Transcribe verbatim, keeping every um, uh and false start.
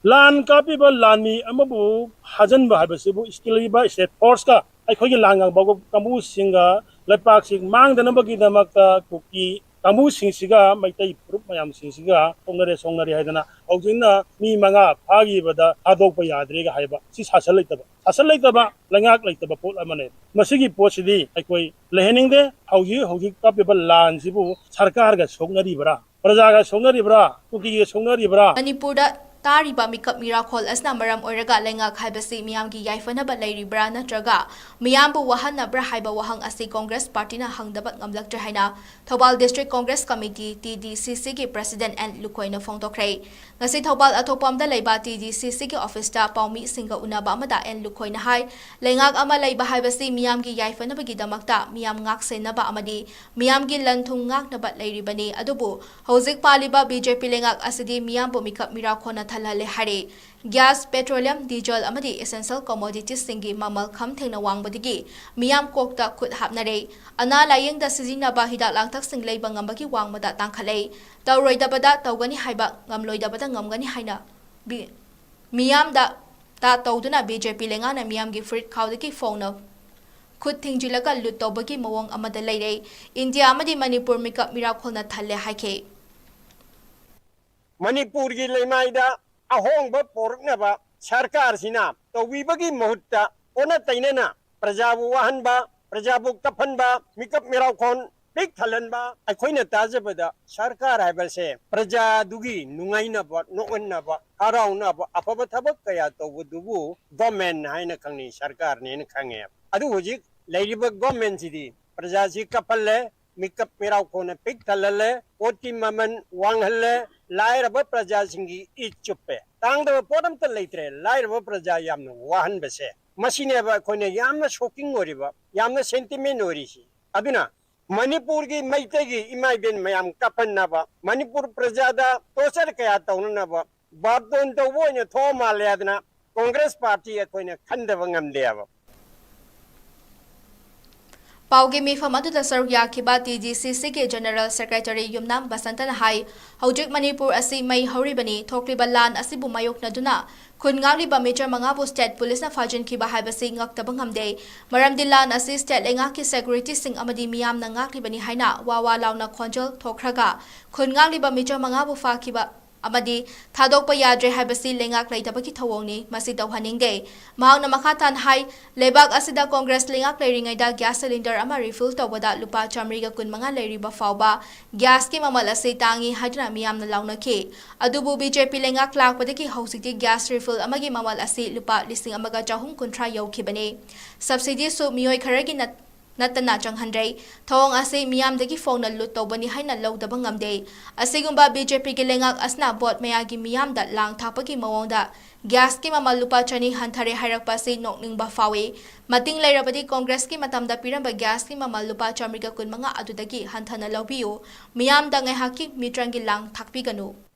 ꯂꯥꯟ ꯀꯥꯞꯄꯤꯕ ꯂꯥꯟꯃꯤ ꯑꯃꯕꯨ ꯐꯥꯖꯤꯟꯕ ꯍꯥꯏꯕꯁꯤꯕꯨ ꯁ꯭ꯀꯤꯜ ꯂꯩꯕ ꯁ꯭ꯇꯦꯠ ꯐꯣꯔꯁꯀ ꯑꯩꯈꯣꯏꯒꯤ ꯂꯥꯟ ꯉꯥꯡꯕ ꯀꯥꯡꯕꯨꯁꯤꯡꯒ ꯂꯩꯄꯥꯛꯁꯤ ꯃꯥꯡꯗꯅꯕꯒꯤꯗꯃꯛꯇ ꯀꯨꯀꯤ ꯀꯥꯡꯕꯨꯁꯤꯡꯁꯤꯒ ꯃꯩꯇꯩ ꯐꯨꯔꯨꯞ ꯃꯌꯥꯝꯁꯤꯡꯁꯤꯒ ꯁꯣꯛꯅꯔꯦ ꯁꯣꯛꯅꯔꯦ ꯍꯥꯏꯗꯅ ꯍꯧꯖꯤꯛꯅ ꯃꯤ ꯃꯉꯥ ꯐꯥꯈꯤꯕꯗ ꯊꯥꯗꯣꯛꯄ ꯌꯥꯗ꯭ꯔꯦꯒ ꯍꯥꯏꯕ ꯁꯤ ꯁꯥꯁꯟ ꯂꯩꯇꯕ, ꯁꯥꯁꯟ ꯂꯩꯇꯕ, ꯂꯩꯉꯥꯛ ꯂꯩꯇꯕ ꯄꯣꯠ ꯑꯃꯅꯦ꯫ ꯃꯁꯤꯒꯤ ꯄꯣꯠꯁꯤꯗꯤ ꯑꯩꯈꯣꯏ ꯂꯩꯍꯟꯅꯤꯡꯗꯦ꯫ ꯍꯧꯖꯤꯛ ꯍꯧꯖꯤꯛ ꯀꯥꯞꯄꯤꯕ ꯂꯥꯟꯁꯤꯕꯨ ꯁꯔꯀꯥꯔꯒ ꯁꯣꯛꯅꯔꯤꯕ꯭ꯔꯥ, ꯄ꯭ꯔꯖꯥꯒ ꯁꯣꯛꯅꯔꯤꯕ꯭ꯔꯥ, ꯀꯨꯀꯤꯒ ꯁꯣꯛꯅꯔꯤꯕ꯭ꯔꯥ? ꯃꯅꯤꯄꯨꯔꯗ ꯇꯥꯔꯤꯕ ꯃꯤꯀꯞ ꯃꯤꯔꯥꯈꯣꯜ ꯑꯁꯤꯅ ꯃꯔꯝ ꯑꯣꯏꯔꯒ ꯂꯩꯉꯥꯛ ꯍꯥꯏꯕꯁꯤ ꯃꯤꯌꯥꯝꯒꯤ ꯌꯥꯏꯐꯅꯕ ꯂꯩꯔꯤꯕ꯭ꯔꯥ ꯅꯠꯇ꯭ꯔꯒ ꯃꯤꯌꯥꯝꯕꯨ ꯋꯥꯍꯟꯅꯕ꯭ꯔꯥ ꯍꯥꯏꯕ ꯋꯥꯍꯪ ꯑꯁꯤ ꯀꯣꯡꯒ꯭ꯔꯦꯁ ꯄꯥꯔꯇꯤꯅ ꯍꯪꯗꯕ ꯉꯝꯂꯛꯇ꯭ꯔꯦ ꯍꯥꯏꯅ Thoubal district Congress committee, T D ꯁꯤ ꯁꯤꯒꯤ ꯄ꯭ꯔꯁꯤꯗꯦꯟ ꯑꯦꯟ ꯂꯨꯈꯣꯏꯅ ꯐꯣꯡꯗꯣꯛꯈ꯭ꯔꯦ꯫ ꯉꯁꯤ ꯊꯧꯕꯥꯜ ꯑꯊꯣꯛꯄꯝꯗ ꯂꯩꯕ ꯇꯤ ꯗꯤ ꯁꯤ ꯁꯤꯒꯤ ꯑꯣꯐꯤꯁꯇ ꯄꯥꯎꯃꯤꯁꯤꯡꯒ ꯎꯅꯕ ꯑꯃꯗ ꯑꯦꯟ ꯂꯨꯈꯣꯏꯅ ꯍꯥꯏ, ꯂꯩꯉꯥꯛ ꯑꯃ ꯂꯩꯕ ꯍꯥꯏꯕꯁꯤ ꯃꯤꯌꯥꯝꯒꯤ ꯌꯥꯏꯐꯅꯕꯒꯤꯗꯃꯛꯇ ꯃꯤꯌꯥꯝ ꯉꯥꯛ ꯁꯦꯟꯅꯕ ꯑꯃꯗꯤ ꯃꯤꯌꯥꯝꯒꯤ ꯂꯟ ꯊꯨꯝ ꯉꯥꯛꯅꯕ ꯂꯩꯔꯤꯕꯅꯤ꯫ ꯑꯗꯨꯕꯨ ꯍꯧꯖꯤꯛ ꯄꯥꯜꯂꯤꯕ ꯕꯤ ꯖꯦ ꯄꯤ ꯂꯩꯉꯥꯛ ꯑꯁꯤꯗꯤ ꯃꯤꯌꯥꯝꯕꯨ ꯃꯤꯀꯞ ꯃꯤꯔꯥꯈꯣꯟꯅ ꯊꯜꯍꯜꯂꯦ ꯍꯥꯏꯔꯦ꯫ ꯒ꯭ꯌꯥꯁ, ꯄꯦꯇ꯭ꯔꯣꯂꯤꯌꯝ, ꯗꯤꯖꯜ ꯑꯃꯗꯤ essential commoditiesꯁꯤꯡꯒꯤ ꯃꯃꯜ ꯈꯝ ꯊꯦꯡꯅ ꯋꯥꯡꯕꯗꯒꯤ ꯃꯤꯌꯥꯝ ꯀꯣꯛꯇ ꯈꯨꯠ ꯍꯥꯞꯅꯔꯦ꯫ ꯑꯅꯥ ꯂꯥꯌꯦꯡꯗ ꯁꯤꯖꯤꯟꯅꯕ ꯍꯤꯗꯥꯛ ꯂꯥꯡꯊꯛꯁꯤꯡ ꯂꯩꯕ ꯉꯝꯕꯒꯤ ꯋꯥꯡꯃꯗ ꯇꯥꯡꯈꯠꯂꯦ꯫ ꯇꯧꯔꯣꯏꯗꯕꯗ ꯇꯧꯒꯅꯤ ꯍꯥꯏꯕ, ꯉꯝꯂꯣꯏꯗꯕꯗ ꯉꯝꯒꯅꯤ ꯍꯥꯏꯅ ꯕꯤ-, ꯃꯤꯌꯥꯝꯗ ꯇ ꯇꯧꯗꯨꯅ ꯕꯤ ꯖꯦ ꯄꯤ ꯂꯩꯉꯥꯛꯅ ꯃꯤꯌꯥꯝꯒꯤ ꯐꯨꯔꯤꯠ ꯈꯥꯎꯗꯒꯤ ꯐꯧꯅ ꯈꯨꯠ ꯊꯤꯡꯖꯤꯜꯂꯒ ꯂꯨꯠ ꯇꯧꯕꯒꯤ ꯃꯑꯣꯡ ꯑꯃꯗ ꯂꯩꯔꯦ꯫ ꯏꯟꯗꯤꯌꯥ ꯑꯃꯗꯤ ꯃꯅꯤꯄꯨꯔ ꯃꯤꯀꯞ ꯃꯤꯔꯥꯈꯣꯜꯅ ꯊꯜꯂꯦ ꯍꯥꯏꯈꯤ꯫ ꯃꯅꯤꯄꯨꯔꯒꯤ ꯂꯩꯃꯥꯏꯗ ꯑꯍꯣꯡꯕ ꯄꯣꯔꯛꯅꯕ ꯁꯔꯀꯥꯔꯁꯤꯅ ꯇꯧꯕꯤꯕꯒꯤ ꯃꯍꯨꯠꯇ ꯑꯣꯟꯅ ꯇꯩꯅꯅ ꯄ꯭ꯔꯖꯥꯕꯨ ꯋꯥꯍꯟꯕ, ꯄ꯭ꯔꯖꯥꯕꯨ ꯀꯞꯍꯟꯕ, ꯃꯤꯀꯞ ꯃꯤꯔꯥꯎꯈꯣꯟ ꯄꯤꯛ ꯊꯜꯍꯟꯕ, ꯑꯩꯈꯣꯏꯅ ꯇꯥꯖꯕꯗ ꯁꯔꯀꯥꯔ ꯍꯥꯏꯕꯁꯦ ꯄ꯭ꯔꯖꯥꯗꯨꯒꯤ ꯅꯨꯡꯉꯥꯏꯅꯕ, ꯅꯣꯛꯍꯟꯅꯕ, ꯍꯔꯥꯎꯅꯕ, ꯑꯐꯕ ꯊꯕꯛ ꯀꯌꯥ ꯇꯧꯕꯗꯨꯕꯨ ꯒꯣꯔꯃꯦꯟ ꯍꯥꯏꯅ ꯈꯪꯅꯩ, ꯁꯔꯀꯥꯔꯅꯦꯅ ꯈꯪꯉꯦ꯫ ꯑꯗꯨ ꯍꯧꯖꯤꯛ ꯂꯩꯔꯤꯕ ꯒꯣꯔꯃꯦꯟꯁꯤꯗꯤ ꯄ꯭ꯔꯖꯥꯁꯤ ꯀꯞꯍꯜꯂꯦ, ꯃꯤꯀꯞ ꯃꯤꯔꯥꯎꯈꯣꯟꯅ ꯄꯤꯛ ꯊꯜꯍꯜꯂꯦ, ꯄꯣꯠꯀꯤ ꯃꯃꯜ ꯋꯥꯡꯍꯜꯂꯦ, ꯂꯥꯏꯔꯕ ꯄ꯭ꯔꯖꯥꯁꯤꯡꯒꯤ ꯏ ꯆꯨꯞꯄꯦ, ꯇꯥꯡꯗꯕ ꯄꯣꯠ ꯑꯝꯇ ꯂꯩꯇ꯭ꯔꯦ꯫ ꯂꯥꯏꯔꯕ ꯄ꯭ꯔꯖꯥ ꯌꯥꯝꯅ ꯋꯥꯍꯟꯕꯁꯦ, ꯃꯁꯤꯅꯦꯕ ꯑꯩꯈꯣꯏꯅ ꯌꯥꯝꯅ ꯁꯣꯛꯀꯤꯡ ꯑꯣꯏꯔꯤꯕ, ꯌꯥꯝꯅ ꯁꯦꯟꯇꯤꯃꯦꯟ ꯑꯣꯏꯔꯤꯁꯤ꯫ ꯑꯗꯨꯅ ꯃꯅꯤꯄꯨꯔꯒꯤ ꯃꯩꯇꯩꯒꯤ ꯏꯃꯥ ꯏꯕꯦꯟ ꯃꯌꯥꯝ ꯀꯞꯍꯟꯅꯕ, ꯃꯅꯤꯄꯨꯔ ꯄ꯭ꯔꯖꯥꯗ ꯇꯣꯔꯆꯔ ꯀꯌꯥ ꯇꯧꯅꯅꯕ, ꯕꯥꯔꯇꯣꯟ ꯇꯧꯕ ꯑꯣꯏꯅ ꯊꯣꯛꯑ ꯃꯥꯜꯂꯦ ꯍꯥꯏꯗꯅ ꯀꯣꯡꯒ꯭ꯔꯦꯁ ꯄꯥꯔꯇꯤ ꯑꯩꯈꯣꯏꯅ ꯈꯟꯗꯕ ꯉꯝꯗꯦꯕ꯫ ꯄꯥꯎꯒꯤ ꯃꯤꯐꯝ ꯑꯗꯨꯗ ꯁꯔꯨꯛ ꯌꯥꯈꯤꯕ ꯇꯤ ꯖꯤ ꯁꯤ ꯁꯤꯒꯤ General Secretary ꯌꯨꯝꯅꯥꯝ ꯕꯁꯟꯇꯅ ꯍꯥꯏ, ꯍꯧꯖꯤꯛ ꯃꯅꯤꯄꯨꯔ ꯑꯁꯤ ꯃꯩ ꯍꯧꯔꯤꯕꯅꯤ꯫ ꯊꯣꯛꯂꯤꯕ ꯂꯥꯟ ꯑꯁꯤꯕꯨ ꯃꯥꯌꯣꯛꯅꯗꯨꯅ ꯈꯨꯟ ꯉꯥꯛꯂꯤꯕ ꯃꯤꯇꯔ ꯃꯉꯥꯕꯨ state policeꯅ ꯐꯥꯖꯤꯟꯈꯤꯕ ꯍꯥꯏꯕꯁꯤ ꯉꯛꯇꯕ ꯉꯝꯗꯦ꯫ ꯃꯔꯝꯗꯤ ꯂꯥꯟ ꯑꯁꯤ state ꯂꯩꯉꯥꯛꯀꯤ securityꯁꯤꯡ ꯑꯃꯗꯤ ꯃꯤꯌꯥꯝꯅ ꯉꯥꯛꯂꯤꯕꯅꯤ ꯍꯥꯏꯅ ꯋꯥ ꯋꯥ ꯂꯥꯎꯅ ꯈꯣꯟꯖꯦꯜ ꯊꯣꯛꯈ꯭ꯔꯒ, ꯈꯨꯟ ꯉꯥꯛꯂꯤꯕ ꯃꯤꯇꯔ ꯃꯉꯥꯕꯨ ꯐꯥꯈꯤꯕ ꯑꯃꯗꯤ ꯊꯥꯗꯣꯛꯄ ꯌꯥꯗ꯭ꯔꯦ ꯍꯥꯏꯕꯁꯤ ꯂꯩꯉꯥꯛ ꯂꯩꯇꯕꯒꯤ ꯊꯧꯑꯣꯡꯅꯤ꯫ ꯃꯁꯤ ꯇꯧꯍꯟꯅꯤꯡꯗꯦ꯫ ꯃꯍꯥꯛꯅ ꯃꯈꯥ ꯇꯥꯅ ꯍꯥꯏ, ꯂꯩꯕꯥꯛ ꯑꯁꯤꯗ ꯀꯣꯡꯒ꯭ꯔꯦꯁ ꯂꯩꯉꯥꯛ ꯂꯩꯔꯤꯉꯩꯗ gas cylinder ꯑꯃ refill ꯇꯧꯕꯗ ꯂꯨꯄꯥ ꯆꯥꯃꯔꯤꯒ ꯀꯨꯟꯃꯉꯥ ꯂꯩꯔꯤꯕ ꯐꯥꯎꯕ gasꯀꯤ ꯃꯃꯜ ꯑꯁꯤ ꯇꯥꯡꯏ ꯍꯥꯏꯗꯨꯅ ꯃꯤꯌꯥꯝꯅ ꯂꯥꯎꯅꯈꯤ꯫ ꯑꯗꯨꯕꯨ ꯕꯤ ꯖꯦ ꯄꯤ ꯂꯩꯉꯥꯛ ꯂꯥꯛꯄꯗꯒꯤ ꯍꯧꯖꯤꯛꯇꯤ gas refill ꯑꯃꯒꯤ ꯃꯃꯜ ꯑꯁꯤ ꯂꯨꯄꯥ ꯂꯤꯁꯤꯡ ꯑꯃꯒ ꯆꯍꯨꯝ ꯀꯨꯟꯊ꯭ꯔꯥ ꯌꯧꯈꯤꯕꯅꯤ꯫ Subsidyꯁꯨ ꯃꯤꯑꯣꯏ ꯈꯔꯒꯤ ꯅꯠ-, ꯅꯠꯇꯅ ꯆꯪꯍꯟꯗ꯭ꯔꯦ꯫ ꯊꯧꯑꯣꯡ ꯑꯁꯤ ꯃꯤꯌꯥꯝꯗꯒꯤ ꯐꯣꯡꯅ ꯂꯨꯠ ꯇꯧꯕꯅꯤ ꯍꯥꯏꯅ ꯂꯧꯗꯕ ꯉꯝꯗꯦ꯫ ꯑꯁꯤꯒꯨꯝꯕ ꯕꯤ ꯖꯦ ꯄꯤꯒꯤ ꯂꯩꯉꯥꯛ ꯑꯁꯤꯅ vote ꯃꯌꯥꯒꯤ ꯃꯤꯌꯥꯝꯗ ꯂꯥꯡ ꯊꯥꯛꯄꯒꯤ ꯃꯑꯣꯡꯗ gasꯀꯤ ꯃꯃꯜ ꯂꯨꯄꯥ ꯆꯅꯤ ꯍꯟꯊꯔꯦ ꯍꯥꯏꯔꯛꯄ ꯑꯁꯤ ꯅꯣꯛꯅꯤꯡꯕ ꯐꯥꯎꯏ꯫ ꯃꯇꯤꯡ ꯂꯩꯔꯕꯗꯤ ꯀꯣꯡꯒ꯭ꯔꯦꯁꯀꯤ ꯃꯇꯝꯗ ꯄꯤꯔꯝꯕ gasꯀꯤ ꯃꯃꯜ ꯂꯨꯄꯥ ꯆꯥꯃꯔꯤꯒ ꯀꯨꯟꯃꯉꯥ ꯑꯗꯨꯗꯒꯤ ꯍꯟꯊꯅ ꯂꯧꯕꯤꯌꯨ꯫ ꯃꯤꯌꯥꯝꯗ ꯉꯥꯏꯍꯥꯛꯀꯤ ꯃꯤꯇ꯭ꯔꯪꯒꯤ ꯂꯥꯡ ꯊꯥꯛꯄꯤꯒꯅꯨ꯫